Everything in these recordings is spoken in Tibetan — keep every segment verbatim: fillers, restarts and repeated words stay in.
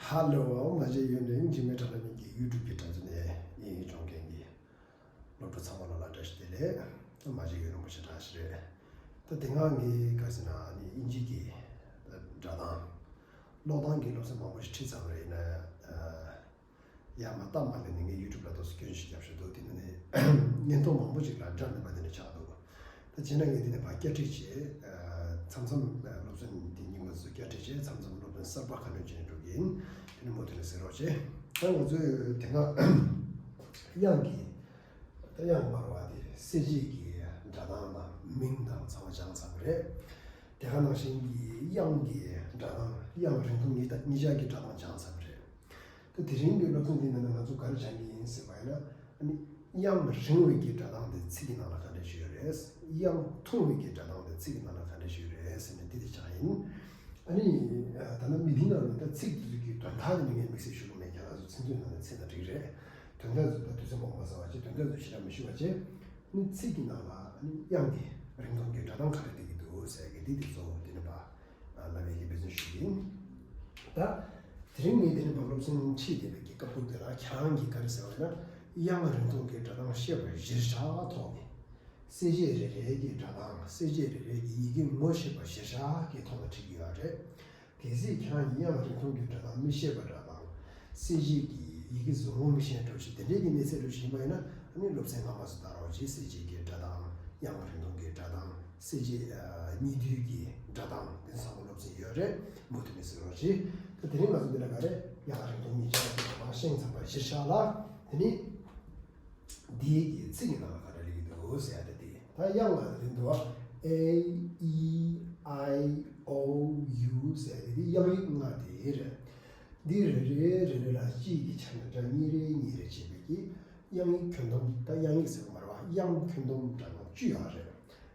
ཧ་ལོ། མ་བརྗེད་ཡུན་རིང་འཇིགས་མེད་དྲ་ལམ་གྱི་YouTube་གི་དྲ་ཚོ་ནས་དབྱིན་ཡིག་སྦྱོང་མཁན་གྱི་སློབ་ཕྲུག་ཚང་མ་ལ་ལ་བཀྲ་ཤིས་བདེ་ལེགས། ད་མ་བརྗེད་ཡུན་རིང་པོ་ཞེ་དྲག་ཞིག་རེད། ད་དེ་སྔ་ངས་ག་རེ་ཟེར་ན་ནི་དབྱིན་ཇི་གི་སྒྲ་གདངས་ཀློག་སྟངས་ཀྱི་སློབ་ཚན་མང་པོ་ཞིག་ཁྲིད་ཚར་བ་རེད་ན། ཡར་མར་སྟབས་མ་ལེགས་ནས་ངས་YouTube་ལ་ཏོག་ཙམ་སྐྱོན་ཞིག་བརྒྱབ་བཞག་འདུག་དེ་ནི་ནི་བརྙན་ཐུང་མང་པོ་ཅིག་ལ་སྒྲ་མེད་པ་དེ་འདྲ་ཆགས་འདུག་ད་བྱས་ན་ངས་དེ་ནི་ཕར་བསྐྱར་སྒྲིག་བྱས། མཚམས་མཚམས་སློབ་ཚན་དེ་རྙིང་པ་ཚོ་བསྐྱར་སྒྲིག་བྱས། མཚམས་མཚམས་སློབ་ཚན་གསར་པ་ག་འདྲ་བྱས་ནས་འགྲོ་གི་ཡིན། དེ་ནི་མུ་མཐུད་ནས་གཟིགས་རོགས་བྱེད། ད་ང་ཚོས་དེ་སྔ་དབྱངས་ཀྱི་ད་དབྱངས་སྨྲ་བ་དེ་གསལ་བྱེད་ཀྱི་སྒྲ་གདངས་དང་མིང་དང་ཚང་མ་སྦྱངས་ཚར་བ་རེད། དེ་ག་ནང་བཞིན་གྱི་དབྱངས་ཀྱི་སྒྲ་གདངས། དབྱངས་རིང་ཐུང་གཉིས་ཀ་གཉིས་ཆར་གྱི་སྒྲ་གདངས་སྦྱངས་ཚར་བ་རེད། ད་དེ་རིང་གི་སློབ་ཚན་འདི་ནང་ན་ང་ཚོ་ག་རེ་སྦྱང་གི་ཡིན་ཟེར་བ་ཡིན་ན། ཨ་ནི་དབྱངས་རིང་བའི་གི་སྒྲ་གདངས་དེ་ཚིག་གི་ནང་ལ་ག་འདྲ་ཞིག་ཡོད་རེད། དབྱངས་ཐུང་བའི་གི་སྒྲ་གདངས་དེ་ཚིག་གི་ནང་ལ་ག་འདྲ་ཞིག་ཡོད་རེད་ཟེར་ནས་འདི་དེ་སྦྱང་ཡིན། ཨ་ནི་ད་ནི་མི་འདི་ནང་ནས་ད་ཚིག་དེ་ཚོ་གི་དོན་དག་དེ་ནི་ངས་དམིགས་བསལ་ཞུ་གི་མེད། ཁྱེད་རང་ཚོ་ཚིག་མཛོད་ནང་ནས་འཚོལ་ན་འགྲིག་རེད། དོན་དག་ཚོ་ད་དུས་ཚོད་མང་པོ་ཟ་བ་བྱས། དོན་དག་ཚོ་ཞེ་དྲག་མི་ཞུ་བ་བྱས། ཨ་ནི་ཚིག་གི་ནང་ལ་ཨ་ནི་དབྱངས་དེ་རིང་ཐུང་གི་སྒྲ་གདངས་ག་རེ་སྡོད་ཀྱི་འདུག་ཟེར་གི་འདི་དེ་གཙོ་བོ་དེ་ནི་པ། ལབ་ཡས་ཀྱི་འབད་བརྩོན་ཞུ་གི་ཡིན། ད་དེ་རིང་ངས་དེ་ནི་བབ་སློབ་ཚན་ཁྲིད་བསྡད་པའི་གི་སྐབས་ཐོག་དེ་ལ་ཁྱེད་རང་གིས་ག་རེ་ཟེར་བ་ཡིན་ན། དབྱངས་རིང་ཐུང་གི་སྒྲ་གདངས་ཤེས་པ་གཞིར་བཞག་ཐོག་ནས། གསལ་བྱེད་རེ་རེ་གི་སྒྲ་གདངས། གསལ་བྱེད་རེ་རེ་གི་ཡི་གེ་ངོ་ཤེས་པ་གཞིར་བཞག་གི་ཐོག་ནས་ཁྲིད་ཀྱི་ཡོད་རེད། གལ་སྲིད་ཁྱེད་རང་གིས་དབྱངས་རིང་ཐུང་གི་སྒྲ་གདངས་མི་ཤེས་པ་འདྲ་དང་། གསལ་བྱེད་ཀྱི་ཡི་གེ་གཟུགས་ངོ་མི་ཤེས་འགྲོ་ཞིག་དེ་འདྲའི་གི་གནས་ཚད་འགྲོ་ཞིག་ཡིན་པ་ཡིན་ན། ཨ་ནི་སློབ་ཚན་སྔ་མ་ཚོ་ལྟར་རོགས་གྱིས། གསལ་བྱེད་ཀྱི་སྒྲ་གདངས། དབྱངས་རིང་ཐུང་གི་སྒྲ་གདངས། གསལ་བྱེད་ཨ་གཉིས་བསྡུས་ཀྱི་སྒྲ་གདངས་དེ་ཚང་མ་སློབ་ཚན་ཡོད་རེད། མུ་མཐུད་ནས་གཟིགས་རོགས་གྱིས། ད་དེ་རིང་ང་ཚོ་འདི་ལ་ག་རེ། དབྱངས་རིང་ཐུང་གཉིས་ཆར་གྱི་སྒྲ་གདངས་ཤེས་ཚར་བ་གཞིར་བཞག་ལ། དེ་ནི་འདིའི་གི་ཚིག་གི་ནང་ལ་ག་རེ་སླེབས་ཀྱི་འདུག་ཟེར་ཡ་དེ་དེ། ད་དབྱངས་ལ་དེ་འདུག་བ། A E I O U ཟེར་ཡ་དེ་དབྱངས་ཡིག་ལྔ་དེ་རེད། འདི་རེ་རེ་རེ་རེ་ལ་གཅིག་གི་ཆ་ནས་སྒྲ་གཉིས་རེ་གཉིས་རེ་བྱས་པའི་གི་དབྱངས་ཡིག་ཁྱོན་བསྡོམས། ད་དབྱངས་ཡིག་ཟེར་བ་མ་རེད་བ། དབྱངས་ཁྱོན་བསྡོམས་སྒྲ་གདངས་བཅུ་ཡོད་རེད།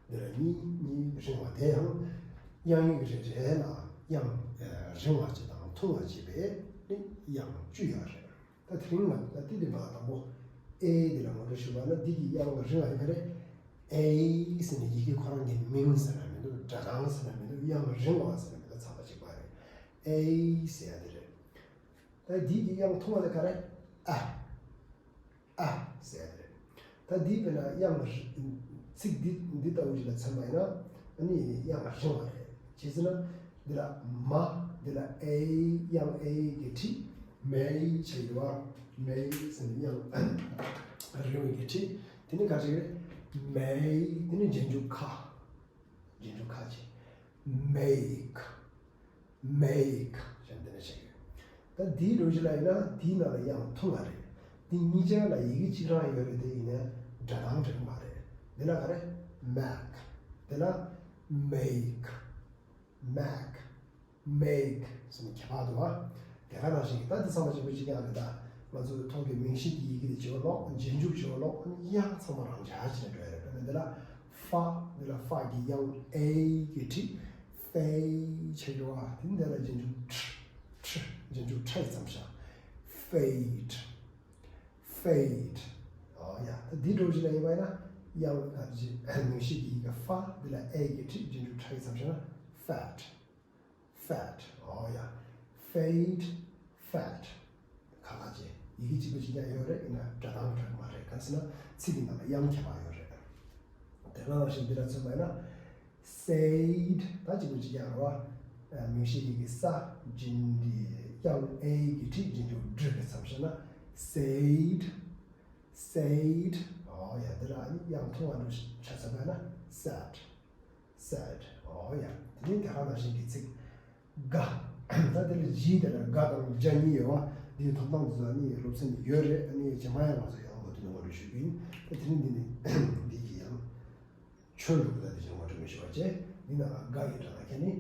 འདི་ལ་གཉིས་གཉིས་རིང་བ། དེ་ཡང་དབྱངས་ཡིག་རེ་རེ་ལ་དབྱངས་རིང་བ་གཅིག་དང་ཐུང་བ་གཅིག་བྱས་པའི་ནི་དབྱངས་བཅུ་ཡོད་རེད། ད་དེ་རིང་ང་ད་ལྟ་འདི་མ་དང་པོ་ཨེ་འདི་ལ་ངོ་སྤྲོད་ཞུ་བ་ན། འདི་གི་དབྱངས་རིང་བ་ཡིན་པ་རེད། ཨེ་ཟེར་ནས་ཡི་གེ་ཁོ་རང་གི་མིང་ཟེར་ན་མི་འདུག་སྒྲ་གདངས་ཟེར་ན་མི་འདུག་དབྱངས་རིང་བ་ཟེར་ན་མི་འདུག་ཚང་མ་གཅིག་པ་རེད། ཨེ་ཟེར་ཡ་དེ་རེད། ད་འདི་གི་དབྱངས་ཐུང་བ་དེ་ག་རེ། ཨ། ཨ་ཟེར་ཡ་དེ་རེད། ད་འདི་དཔེར་ན་དབྱངས་རིང་། ཚིག་འདི་འདི་ལྟ་བུ་ཞིག་ལ་མཚོན་པ་ཡིན་ན། ཨ་ནི་དབྱངས་རིང་བ་རེད། ཅི་ཟེར་ན། འདི་ལ་མ། འདི་ལ་ཨེ། དབྱངས་ཨེ་གི་ཁྲིད། མེ་ཆགས་ཡོད་བ། མེ་ཟེར་ནས་དབྱངས་རིང་བའི་གི་ཁྲིད། དེ་ནི་ག་ཅིག་རེད། མེ། དེ་ནི་རྗེས་འཇུག་ཁ། རྗེས་འཇུག་ཁ་ཅིག་མེག་མེག་ཞེས་འདི་ནས་བཤད་ཡོད། ད་འདིའི་འགྲོ་གཞི་ལ་ཡིན་ན་འདིའི་ནང་ལ་དབྱངས་ཐུང་བ་རེད། འདི་གཉིས་ཆར་ལ་ཡི་གེ་གཅིག་རང་ཡོད་རེད། དེ་ཡིན་ན་སྒྲ་གདངས་འདྲ་གི་མ་རེད། འདི་ལ་ག་རེ། མེག་འདི་ལ་མེག་མེག་མེག་ཟེར་ནས་ཁྱད་པར་འདུག་བ། དེ་ག་ནང་བཞིན་གྱི་ད་འདི་ཚང་མ་གཅིག་པ་གཅིག་རྐྱང་རེད། ད་ང་ཚོའི་ཐོག་གི་མིང་གཞི་གི་ཡི་གེ་དེ་བྱེད་པ་ཀློག་རྗེས་འཇུག་བྱེད་པ་ཀློག་དབྱངས་ཚང་མ་རང་འཇགས་བྱས་ནས་འགྲོ་ཡ་རེད། དཔེར་ན་འདི་ལ་ཧྥ། འདི་ལ་ཧྥ་གི་དབྱངས་ཨེ་གི་ཁྲིད། ཧྥེ་ཆགས་ཡོད་བ། དེ་འདི་ལ་རྗེས་འཇུག་ཁྲི། ཁྲི། རྗེས་འཇུག་ཁྲ་ཡི་མཚམས་བཞག་ཧྥེ་ཁྲི། ཧྥེ་ཁྲི། ཨོ་ཡ། ད་འདི་འགྲོ་གཞི་ལ་ཡིན་པ་ཡིན་ན་དབྱངས་ག་ཅི། མིང་གཞི་གི་ཡི་གེ་ཧྥ། འདི་ལ་ཨེ་གི་ཁྲིད། རྗེས་འཇུག་ཁྲ་ཡི་མཚམས་བཞག་ན་ཧྥེ་ཁྲི། ཧྥེ་ཁྲི། ཨོ་ཡ། ཧྥེ་ཁྲི། ཧྥེ་ཁྲི། ཁ་ཁ་ཅེ། ཡི་གེ་གཅིག་པ་གཅིག་རྐྱང་ཡོད་རེད། ཡིན་ན་སྒྲ་གདངས་འདྲ་གི་མ་རེད། གང་ཟེར་ན་ཚིག་གི་ནང་ལ་དབྱངས་ཁྱད་པར་ཡོད་རེད། དེ་ནང་བཞིན་འདི་ལ་མཚོན་པ་ཡིན་ན། སེད། ད་གཅིག་པ་གཅིག་རྐྱང་རེད་བ། མིང་གཞི་ཡི་གེ་ས། རྗེས་འདི་དབྱངས་ཨེ་གི་ཁྲིད། རྗེས་འཇུག་འབྲི་གི་མཚམས་བཞག་ན་སེད། སེད། ཨོ་ཡ། འདི་ལ་དབྱངས་ཐུང་བ་འདྲ་ཆ་ཚང་པ་ཡིན་ན་སེད། སེད། ཨོ་ཡ། དེ་ནས་དེ་ག་ནང་བཞིན་གྱི་ཚིག་ག་ད་དེ་ལ་གཞི་དེ་ལ་ག་དང་ཇ་གཉིས་ཡོད་བ། འདིའི་ཐོབ་ཐང་དུ་ཟ་ནི་སློབ་ཚན་ཡོད་རེད། ཨ་ནི་རྗེས་མ་ཡང་ང་ཚོ་ཡང་མུ་མཐུད་ནས་ངོ་སྤྲོད་ཞུ་གི་ཡིན། ད་དེ་རིང་འདི་ནི་འདི་གི་ཡང་ཆོས་ལུགས་ད་དེ་བཞིན་ངོ་སྤྲོད་མི་ཞུ་བ་བྱས། འདི་ནང་ལ་ག་ཡི་སྒྲ་གདངས་ཁྱེར་ནི་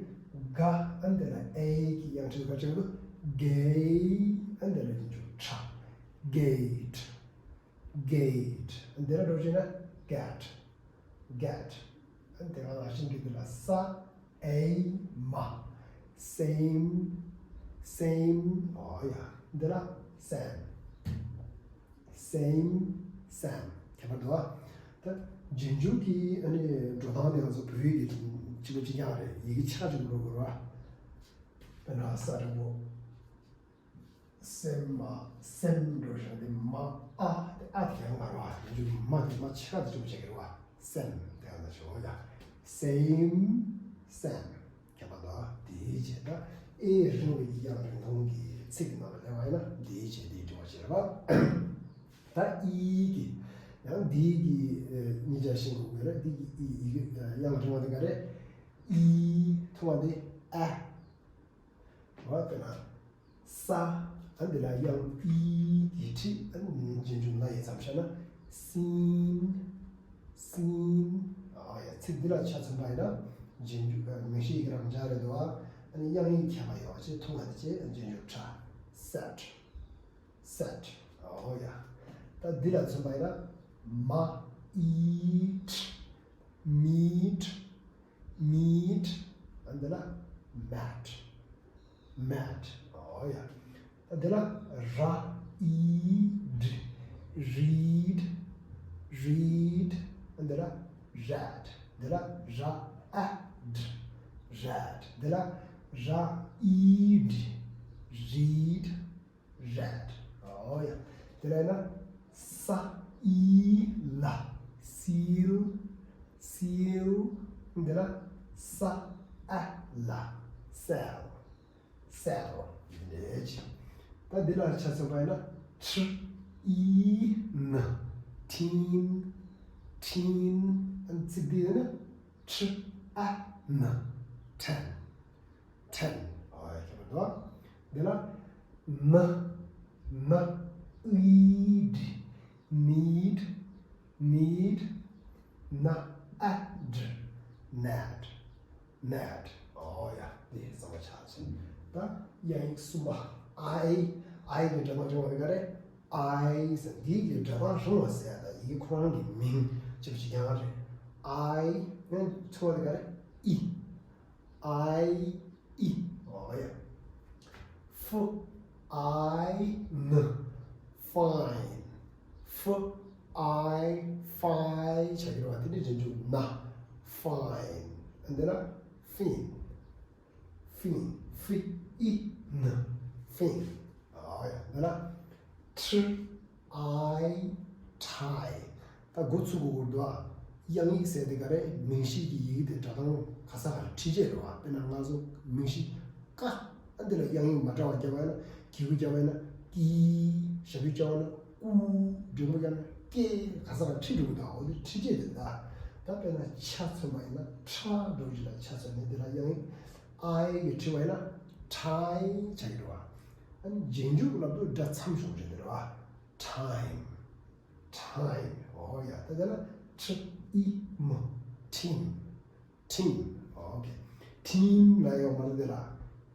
ག་ཨ་འདི་ལ་ཨེ་གི་དབྱངས་ཁྲིད་ག་ཅིག་འདུག་གེ་ཨ་འདི་ལ་རྗེས་འཇུག་ཁྲ། གེ་ཊི། གེ་ཊི། འདི་ལ་འགྲོ་བྱས་ན་གེ་ཊི། གེ་ཊི། དེ་ག་ནང་བཞིན་གྱི་འདི་ལ་ས། ཨེ། མ། སེམ། སེམ། ཨོ་ཡ། འདི་ལ་སེམ། སེམ། སེམ། ཁྱད་པར་འདུག་བ། ད་རྗེས་འཇུག་གི་ཨ་ནི་འགྲོ་སྟངས་དེ་ང་ཚོ་བོད་ཡིག་གི་གཅིག་པ་གཅིག་རྐྱང་རེད། ཡི་གེ་ཆ་གཅིག་འགྲོ་དགོས་རེད་བ། དཔེར་ན་ས་འདྲ་པོ། སེམས་མ་སེམས་འགྲོ་བཞིན་དེ་མ་ཨ་དེ་ཨ་དེ་ཡང་མ་རེད་བ། ཡིན་རྒྱུ་མ་དེ་མ་ཆེ་ཁ་དེ་ཅུང་བྱེད་ཀྱི་རེད་བ། སེམས་དེ་ཡང་ན་ཞོ་ཡ། སེམས། སེམས། ཁྱད་པར་དུ་དེའི་རྗེས་ད་ཨེ་རིང་བའི་དབྱངས་རིང་ཐུང་གི་ཚིག་གི་ནང་ལ་སླེབས་པ་ཡིན་ན་དེའི་རྗེས་དེའི་འགྲོ་བ་བྱེད་རེད་བ། ད་ཨི་གི་ཡང་འདི་གི་ཨེ་གཉིས་ཆ་ཤེས་དགོས་ཀྱི་རེད། འདི་གི་ཨི་ཡི་གེ་ཨེ་དབྱངས་རིང་བ་དེ་ག་རེད། ཨི་ཐུང་བ་དེ་ཨ། བ་དེ་ན་ས། ཨ་འདི་ལ་དབྱངས་ཨི་གི་ཁྲིད་ཨ་ནི་རྗེས་འཇུག་ན་ཡི་མཚམས་བཞག་ན་སིན། སིན། ཨ་ཡ་ཚིག་འདི་ལ་ཆ་མཚོན་པ་ཡིན་ན་རྗེས་འཇུག་ཨ་མིང་གཞི་ཡི་གེ་རང་སྦྱར་རེད་འདུག་ཨ་ནི་དབྱངས་ཡིག་ཁྱད་པར་ཡོད་པ་ཅེས་ཐུང་བ་དེ་ཅེས་རྗེས་འཇུག་ཁྲ། སེཊ། སེཊ། ཨོ་ཡ། ད་འདི་ལ་མཚོན་པ་ཡིན་ན་མ་ཨིཊ། མིཊ། མིཊ། ཨ་འདི་ལ་མེཊ། མེཊ། ཨོ་ཡ། ད་འདི་ལ་ར་ཨིཌ། རིཌ། རིཌ། ཨ་འདི་ལ་རེཌ། འདི་ལ་ར་ཨ་ཌ། རེཌ། འདི་ལ་ར་ཨིཌ། རིཌ། རེཌ། ཨོ་ཡ། དེ་ལ་ཡིན་ན་ས་ཨི་ལ། སིལ། སིལ། འདི་ལ་ས་ཨ་ལ། སེལ། སེལ། འདི་འདྲ་བྱས། ད་འདི་ལ་ཆ་མཚོན་པ་ཡིན་ན་ཁྲི་ཨི་ན། ཁྲིན། ཁྲིན། ཚིག་འདི་ཡིན་ན་ཁྲི་ཨ་ན། ཁྲན། ཁྲན། ཨ་ཡ་ཁྱད་པར་འདུག་འདི་ལ་ན། ན། ཨིཌ། ནིཌ། ནིཌ། ན་ཨ་ཌ། ནེཌ། ནེཌ། ཨོ་ཡ་འདི་གཙང་མ་ཆགས་ཚེ། ད་དབྱངས་ཡིག་གསུམ་པ་ཨའི། ཨའི་གི་སྒྲ་གདངས་རིང་བ་དེ་ག་རེ། ཨའི་ཟེར། འདི་གི་སྒྲ་གདངས་རིང་བ་ཟེར་ཡ་ད་ཡི་གེ་ཁོ་རང་གི་མིང་ཅིག་ཅིག་ཡང་རེད། ཨའི། ཡང་ཚོ་བ་དེ་ག་རེ། ཨི། ཨའི་ཨི། ཨོ་ཡ། ཧྥུ་ཨའི་ན། ཧྥའིན། ཧྥུ་ཨའི་ཧྥའི་བྱ་གི་རེད་བ། དེ་འདྲ་རྗེས་འཇུག་ན། ཧྥའིན། འདི་ལ་ཧྥིན། ཧྥིན། ཧྥི་ཨི་ན། ཧྥིན། ཨོ་ཡ། འདི་ལ་ཁྲི་ཨའི་ཁྲའི། ད་འགོ་ཚུགས་དགོས་ཀྱི་འདུག་ཨ། དབྱངས་ཡིག་ཟེར་དེ་ག་རེ། མིང་གཞི་གི་ཡི་གེ་དེ་སྒྲ་གདངས་ག་ས་ག་རེ་འཁྲིད་བྱས་རེད་བ། དཔེར་ན་ང་ཚོ་མིང་གཞི་ཀ། ཨ་འདི་ལ་དབྱངས་ཡིག་མ་འདྲ་བ་བརྒྱབ་པ་ཡིན་ན། གི་གུ་བརྒྱབ་པ་ཡིན་ན་ཀི། ཞབས་ཀྱུ་བརྒྱབ་པ་ཡིན་ན་ཀུ། འགྲེང་བུ་བརྒྱབ་ན་ཀེ། ག་ས་ག་རེ་འཁྲིད་འགྲོ་གི་འདུག་འོ་དེ་འཁྲིད་བྱས་དེ་འདྲ། ད་དཔེར་ན་ཆ་མཚོན་པ་ཡིན་ན་ཁྲ་འགྲོ་གི་ལ་ཆ་མཚོན་ནས་འདི་ལ་དབྱངས་ཡིག་ཨའི་གིས་འཁྲིད་པ་ཡིན་ན་ཁྲའི་བྱ་གི་རེད་བ། ཨ་ནི་རྗེས་འཇུག་ལབ་དུས་སྒྲ་མཚམས་ཤོར་བྱས་དེ་རེད་བ། ཊའིམ། ཊའིམ། ཨོ་ཡ། ད་དེ་ལ་ཁྲི་ཨི་མ། ཊིམ། ཊིམ། ཨོ་ཁེ། ཊིམ་ལ་ཡོང་བ་ལ་དེ་ལ།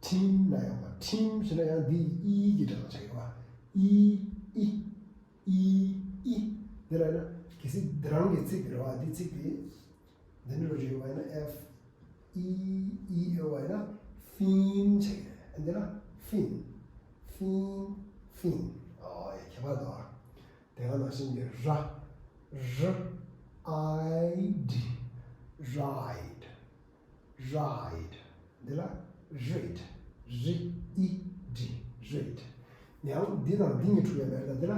ཊིམ་ལ་ཡོང་བ། ཊིམ་ཞེས་ན་ཡང་འདི་ཨི་གི་སྒྲ་གདངས་ཆགས་ཡོད་པ། ཨི། ཨི། ཨི། ཨི། དེ་ལ་ཡིན་ན་གལ་སྲིད་འདི་རང་གི་ཚིག་དེ་རེད་བ། འདི་ཚིག་དེ། འདི་འདྲ་རུ་བརྗོད་པ་ཡིན་ན་ཨེཕ། ཨི། ཨི། ཨེ་བ་ཡིན་ན་ཧྥིན་ཆགས་ཡོད་རེད། འདི་ལ་ཧྥིན། ཧྥིན། ཧྥིན། ཨོ་ཡ། ཁྱད་པར་འདུག་ཨ། དེ་ག་ནང་བཞིན་གྱི་ར། ར་ཨའི་ཌི། རའིཌ། རའིཌ། འདི་ལ་རིཌ། རི་ཨི་ཌི། རིཌ། ཡང་འདི་དང་འདི་གཉིས་འཁྲུག་ཡ་མེད་ལ། འདི་ལ་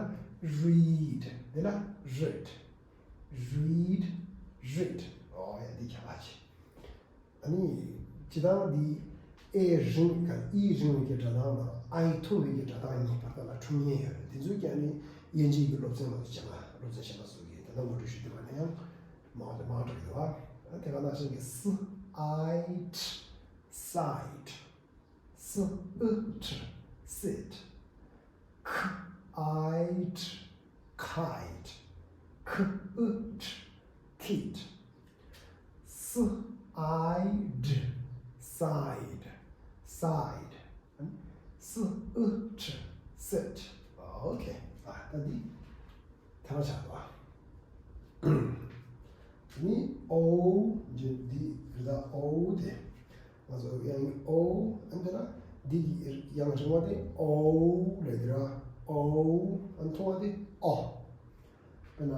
རིཌ། འདི་ལ་རིཌ། རིཌ། རིཌ། ཨོ་ཡ། འདི་ཁྱད་པར་ཆེ། ཨ་ནི་སྤྱིར་བཏང་འདི་ཨེ་རིང་བའི་ག་ཨི་རིང་བའི་གི་སྒྲ་གདངས་དང་ཨའི་ཐུང་བའི་གི་སྒྲ་གདངས་གཉིས་བར་ཐག་ལ་འཁྲུག་ཉེན་ཡོད་རེད། དེ་ཚོའི་རྐྱེན་ནི་དབྱིན་ཇིའི་གི་སློབ་ཚན་ནང་དུ་བྱས་ན། སློབ་ཚན་གཞན་པ་སོགས་ཀྱིས་དེ་འདྲ་ངོ་སྤྲོད་ཞུས་བསྡད་པ་ནི་ཡང་མང་དུ་མང་དྲགས་ཡོད་པ། དེ་ག་ནང་བཞིན་གྱི་སི་ཨའི་ཊི། སའིཊ། སི་ཨི་ཊི། སིཊ། ཁི་ཨའི་ཊི། ཁའིཊ། ཁི་ཨི་ཊི། ཁིཊ། སི་ཨའི་ཌི། སའིཌ། སའིཌ། སི་ཨི་ཊི། སིཊ། ཨོ་ཁེ། ཨ་ད་འདི་ཐལ་ཆགས་པ། ནི་ཨོ་འདི་འདི་རི་དྭགས་ཨོ་དེ། ང་ཚོ་དབྱངས་ཨོ། ཨ་འདི་ལ་འདི་གི་དབྱངས་རིང་བ་དེ་ཨོ་རེད་དེ་ར། ཨོ། ཨ་ཐུང་བ་དེ་ཨོ། དཔེར་ན་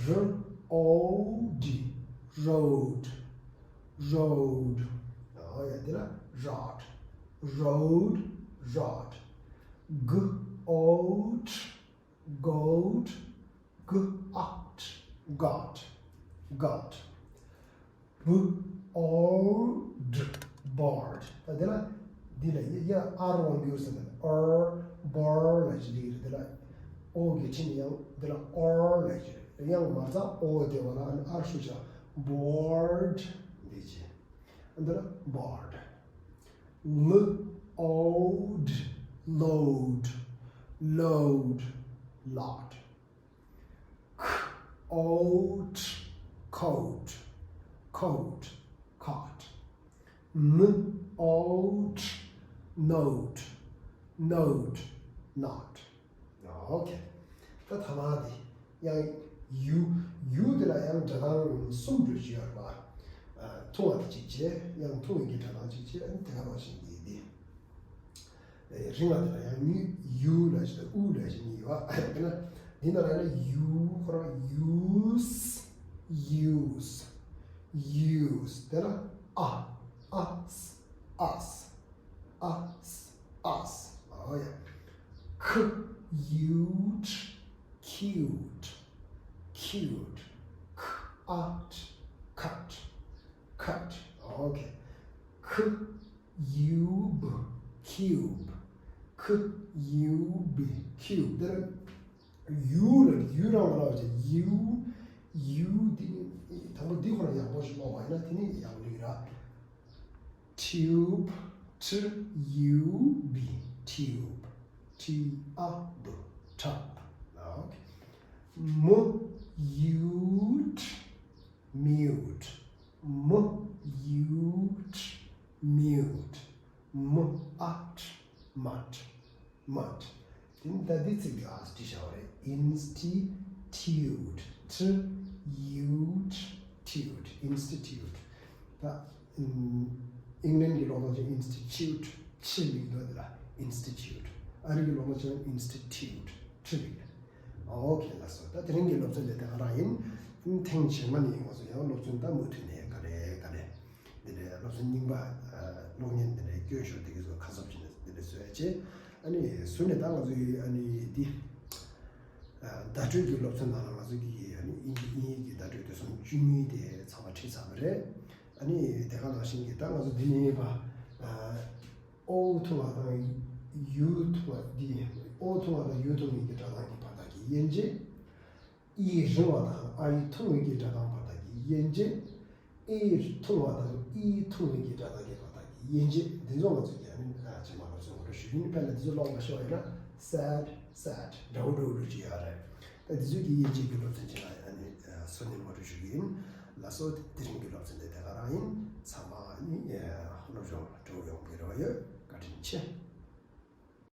ར་ཨོ་ཌི། རོཌ། རོཌ། ཨོ་ཡ། འདི་ལ་རོཌ། རོཌ། རོཌ། G O T, goat, G O T, got, got. B O R D, bored. ད་འདི་ལ་འདི་ལ་ཡ་ཡ་ཨར་དབང་སྒྱུར་ཟེར་ན་ཨར་བར་ལ་ཅི་འདི་རེད། འདི་ལ་ཨོ་གི་ཕྱི་ནས་ཡང་འདི་ལ་ཨར་ལ་ཅི་རེད། ཡང་མ་རྩ་ཨོ་དེ་བ་ལ་ཨ་ནི་ཨར་ཤུ་ཆ་བོར་ཌི་འདི་ཅི། འདི་ལ་བོར་ཌི། L O D, load, load, lot. C O T, coat, coat, cot. N O T, note, note, not. ཨོ་ཁེ། ད་ཐ་མ་དེ་ཡང་ཡུ། ཡུ་དེ་ལ་ཡང་སྒྲ་གདངས་གསུམ་འགྲོ་གི་ཡོད་རེད་པ། ཨ། ཐུང་བ་དེ་གཅིག་བྱས། ཡང་ཐུང་བའི་གི་སྒྲ་གདངས་གཅིག་བྱས། ཨ་ནི་དེ་ག་ནང་བཞིན་གྱི་དེ། ཨེ། རིང་བ་དེ་ལ་ཡང་གཉིས། ཡུ་ལ་ཞིག་དང་ཨུ་ལ་ཞིག་གཉིས་ཡོད་པ། དེ་ན་འདི་ན་ལ་ཡང་ན་ཡུ་ཁོ་རང་ཡུས། ཡུས། ཡུས། དེ་ལ་ཨ། ཨ། ཨས། ཨ། ཨས། ཨོ་ཡ། ཁ་ཡུ་ཊི། ཁིའུ་ཊི། ཁིའུ་ཊི། ཁ་ཨ་ཊི། ཁ་ཊི། ཁ་ཊི། ཨོ་ཁེ། ཁ་ཡུ་བི། ཁིའུ་བི། ཁ་ཡུ་བི། ཁིའུ་བི། དེ་ལ་ཡུ་ལ་ཡུ་རང་ལ་ལབ་བྱས། ཡུ། ཡུ་འདི་ནི་དང་པོ་འདི་ཁོ་རང་ཡག་པོ་ཞིག་ཀློག་པ་ཡིན་ན་དེ་ནི་ཡག་པོ་འདུག་ར། ཊིའུ་བི། ཊི་ཡུ་བི། ཊིའུ་བི། ཊི་ཨ་བི། ཊབ། ཨོ་ཁེ། མུ་ཡུ་ཊི། མིའུ་ཊི། མུ་ཡུ་ཊི། མིའུ་ཊི། མུ་ཨ་ཊི། མ་ཊི། མ་ཊི། དེ་ནི་ད་འདི་ཚིག་འདི་ཨ་སི་ཊི་བྱ་བ་རེད། ཨིན་སི་ཊི་ཊིའུ་ཊི། ཊི་ཡུ་ཊི་ཊིའུ་ཊི། ཨིན་སི་ཊི་ཊིའུ་ཊི། ད་ཨིང་ལན་གྱི་ཀློག་སྟངས་ཀྱི་ཨིན་སི་ཊི་ཊིའུ་ཊི། ཊི་ལིག་འདུག་དེ་ལ་ཨིན་སི་ཊི་ཊིའུ་ཊི། ཨ་རི་གི་ཀློག་སྟངས་ཀྱི་ཨིན་སི་ཊི་ཊིའུ་ཊི། ཊི་ལིག་ཨོ་ཁེ། ལགས་སོ། ད་དེ་རིང་གི་སློབ་ཚན་འདི་དེ་ག་རང་ཡིན། ཐེངས་རྗེས་མ་ནས་ང་ཚོ་ཡང་སློབ་ཚན་ད་མུ་མཐུད་ནས་ག་རེ་ག་རེ། འདི་ནས་སློབ་ཚན་རྙིང་པ། ཨ། གློག་བརྙན་འདི་ནས་སྐྱོན་ཤོར་དེ་གི་ཚོ་ཁ་གསབ་བྱས་ནས་འདི་ནས་བཟོས་ཡ་བྱས། ཨ་ནི་བཟོས་ནས་ད་ང་ཚོ་ཡི་ཨ་ནི་འདི། ཨ། བརྡ་སྤྲོད་ཀྱི་སློབ་ཚན་ནང་ལ་ང་ཚོ་གི་ཨ་ནི་དབྱིན་ཇི་དབྱིན་ཡིག་གི་བརྡ་སྤྲོད་དེ་སུམ་ཅུ་གཉིས་དེ་ཚང་མ་ཁྲིད་ཚར་བ་རེད། ཨ་ནི་དེ་ག་ནང་བཞིན་གྱི་ད་ང་ཚོ་འདི་ནས་ཡིན་པ། ཨ། ཨོ་ཐུང་བ་དང་ཡུ་ཐུང་བ་འདི། ཨོ་ཐུང་བ་དང་ཡུ་ཐུང་བའི་གི་སྒྲ་གདངས་ཀྱི་བར་ཐག་གི་དབྱེ་འབྱེད། ཨི་རིང་བ་དང་ཨའི་ཐུང་བའི་གི་སྒྲ་གདངས་བར་ཐག་གི་དབྱེ་འབྱེད། ཨེ་ཐུང་བ་དང་ཨི་ཐུང་བའི་གི་སྒྲ་གདངས་ཀྱི་བར་ཐག་གི་དབྱེ་འབྱེད། འདི་ཚོ་ང་ཚོ་གི་ཨ་ནི་རྗེས་མ་ལ་ཚོ་ངོ་སྤྲོད་ཞུ་རྒྱུ་ཡིན། དཔེར་ན་འདི་ཚོ་ཀློག་མ་ཤེས་པ་ཡིན་ན་སེཌ་སེཌ་འདྲ་བོ་འདྲ་བོ་འགྲོ་གི་ཡོད་རེད། ད་འདི་ཚོ་གི་དབྱེ་འབྱེད་ཀྱི་སློབ་ཚན་ཅིག་ལ་ཨ་ནི་སོ་ནས་ངོ་སྤྲོད་ཞུ་གི་ཡིན། ལགས་སོ། དེ་རིང་གི་སློབ་ཚན་འདི་དེ་ག་རང་ཡིན། ཚང་མ་ཨ་ནི་སློབ་སྦྱོང་འགྲོ་ཡོང་གི་རེ་བ་ཡོད། བཀའ་དྲིན་ཆེ།